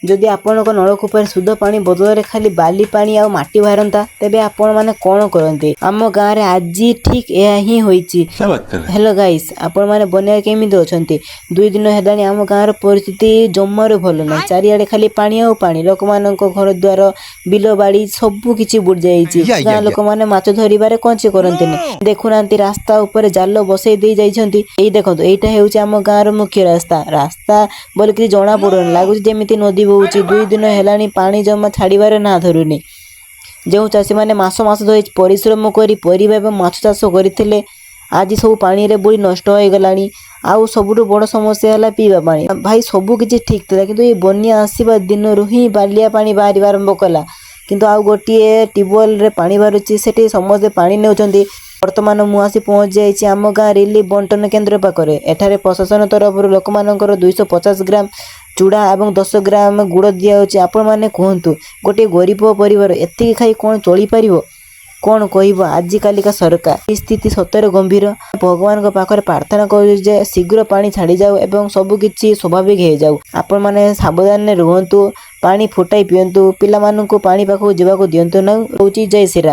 ଯଦି ଆପଣଙ୍କ ନଳକୂପରେ ଶୁଦ୍ଧ ପାଣି ବଦଳରେ ଖାଲି ବାଲି ପାଣି ଆଉ ମାଟି ବାହାରନ୍ତା, ତେବେ ଆପଣମାନେ କ'ଣ କରନ୍ତି? ଆମ ଗାଁରେ ଆଜି ଠିକ୍ ଏହା ହିଁ ହୋଇଛି। क्या बात कर रहे हैं? ହ୍ୟାଲୋ ଗାଇସ୍, ଆପଣମାନେ ବନ୍ୟାରେ କେମିତି ଅଛନ୍ତି? 2 ଦିନ ହେଲାଣି ଆମ ଗାଁର ପରିସ୍ଥିତି ଜମାରୁ ଭଲ ନାହିଁ। ଚାରିଆଡ଼େ ଖାଲି ପାଣି ଆଉ ପାଣି। ଲୋକମାନଙ୍କ ଘର ଦ୍ୱାର, ବିଲ ବାଡ଼ି ସବୁ କିଛି ବୁଡ଼ି ଯାଇଛି। ଗାଁ ଲୋକମାନେ ମାଛ ଧରିବାରେ କଞ୍ଚି କରନ୍ତିନି। ଦେଖୁନାହାନ୍ତି, ରାସ୍ତା ଉପରେ ଜାଲ ବସେଇ ଦେଇ ଯାଇଛନ୍ତି। ଏଇ ଦେଖନ୍ତୁ, ଏଇଟା ହେଉଛି ଆମ ଗାଁର ମୁଖ୍ୟ ରାସ୍ତା। ରାସ୍ତା ବୋଲି କିଛି ଜଣା ପଡୁନି, ଲାଗୁଛି ଯେମିତି ନଦୀ ବହୁଛି। 2 ଦିନ ହେଲାଣି ପାଣି ଜମା ଛାଡ଼ିବାର ନାଁ ଧରୁନି। ଯେଉଁ ଚାଷୀମାନେ ମାସ ମାସ ଧରି ପରିଶ୍ରମ କରି ପରିବା ଏବଂ ମାଛ ଚାଷ କରିଥିଲେ, ଆଜି ସବୁ ପାଣିରେ ବୁଡ଼ି ନଷ୍ଟ ହୋଇଗଲାଣି। ଆଉ ସବୁଠୁ ବଡ଼ ସମସ୍ୟା ହେଲା ପିଇବା ପାଣି। ଭାଇ, ସବୁ କିଛି ଠିକ୍ ଥିଲା, କିନ୍ତୁ ଏଇ ବନ୍ୟା ଆସିବା ଦିନରୁ ହିଁ ବାଲିଆ ପାଣି ବାହାରିବା ଆରମ୍ଭ କଲା। କିନ୍ତୁ ଆଉ ଗୋଟିଏ ଟ୍ୟୁବୱେଲରେ ପାଣି ବାହାରୁଛି, ସେଠି ସମସ୍ତେ ପାଣି ନେଉଛନ୍ତି। ବର୍ତ୍ତମାନ ମୁଁ ଆସି ପହଞ୍ଚି ଯାଇଛି ଆମ ଗାଁ ରିଲିଫ ବଣ୍ଟନ କେନ୍ଦ୍ର ପାଖରେ। ଏଠାରେ ପ୍ରଶାସନ ତରଫରୁ ଲୋକମାନଙ୍କର 250 ଗ୍ରାମ ଚୁଡ଼ା ଏବଂ 10 ଗ୍ରାମ ଗୁଡ଼ ଦିଆଯାଉଛି। ଆପଣମାନେ କୁହନ୍ତୁ, ଗୋଟିଏ ଗରିବ ପରିବାର ଏତିକି ଖାଇ କ'ଣ ଚଳିପାରିବ? କ'ଣ କହିବ ଆଜିକାଲିକା ସରକାର? ପରିସ୍ଥିତି ସତରେ ଗମ୍ଭୀର। ଭଗବାନଙ୍କ ପାଖରେ ପ୍ରାର୍ଥନା କରୁଛି ଯେ ଶୀଘ୍ର ପାଣି ଛାଡ଼ିଯାଉ ଏବଂ ସବୁ କିଛି ସ୍ୱାଭାବିକ ହେଇଯାଉ। ଆପଣମାନେ ସାବଧାନରେ ରୁହନ୍ତୁ, ପାଣି ଫୁଟାଇ ପିଅନ୍ତୁ, ପିଲାମାନଙ୍କୁ ପାଣି ପାଖକୁ ଯିବାକୁ ଦିଅନ୍ତୁ ନାହିଁ। ରହୁଛି, ଜୟ ଶ୍ରୀରାମ।